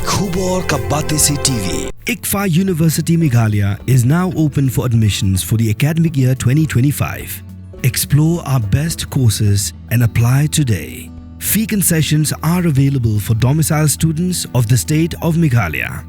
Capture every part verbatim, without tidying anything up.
Khubor ka Batesi T V. ICFAI University Meghalaya is now open for admissions for the academic year twenty twenty-five. Explore our best courses and apply today. Fee concessions are available for domicile students of the state of Meghalaya.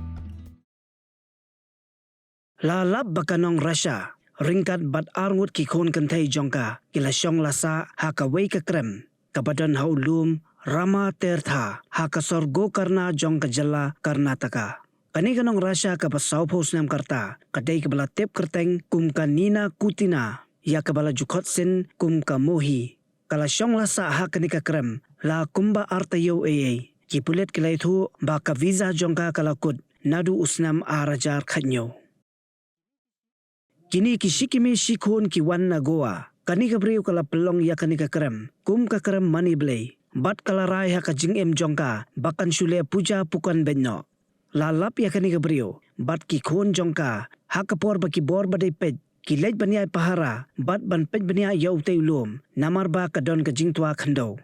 La lap ba ka nong Russia ryngkat bad arngut ki khun kynthei jong ka ki la shong la sah ha kawei ka krem kaba don ha u lum Ramatirtha ha ka sor Gokarna jong ka jylla Karnataka. Kane ka nong Russia kaba sawphew snem ka rta ka dei kaba la tip kyrteng kum ka Nina Kutina, ïa kaba la ju khot sien kum ka Mohi. Ka la shong la sah ha kane ka krem la kumba ar taïew eiei. Ki pulit ki la ïathuh ba ka visa jong ka ka la kut naduh u snem ar hajar khathynñiew. Kine ki shikynmaw shikhun ki wan na Goa. Kane ka briew ka la pynlong ïa kane ka krem kum ka krem mane blei bad ka la rai ha ka jingim jong ka ba kan shu leh puja pyrkhat beit noh. La lap ïa kane ka briew bad ki khun jong ka ha ka por ba ki bor ba dei peit ki leit ban ïai pahara bad ban peit bniah ïa utei u lum, namar ba ka don ka jingtwa khyndew.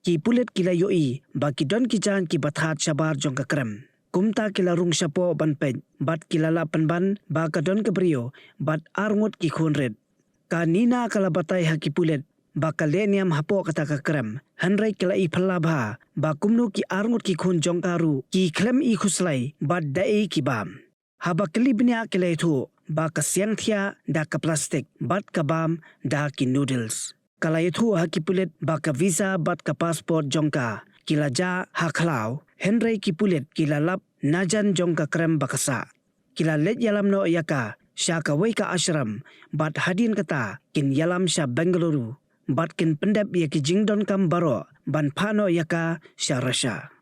Ki pulit ki la ïohi ba ki don ki jaiñ kiba thad shabar jong ka krem. Kumta ki la rung shapoh ban peit bad ki la lah pynban ba ka don ka briew bad arngut ki khun rit. Ka Nina ka la batai ha ki pulit ba ka leh niam hapoh kata ka krem, hynrei ki la i phylla bha ba kumno ki arngut ki khun jong ka ruh ki khlem i khuslai bad da ei ki bam. Haba kylli bniah ki la ïathuh ba ka siang thiah da ka plastik bad ka bam da ki noodles. Ka la ïathuh ha ki pulit ba ka visa bad ka passport jong ka ki la jah ha khlaw, hynrei ki pulit ki la lap najan jong ka krem ba ka sah. Ki la leit ïalam noh ïa ka sha kawei ka ashram bad hadien kata kin ïalam sha Bengaluru bad kin pyndep ïa ki jingdonkam baroh ban phah noh ïa ka sha Russia.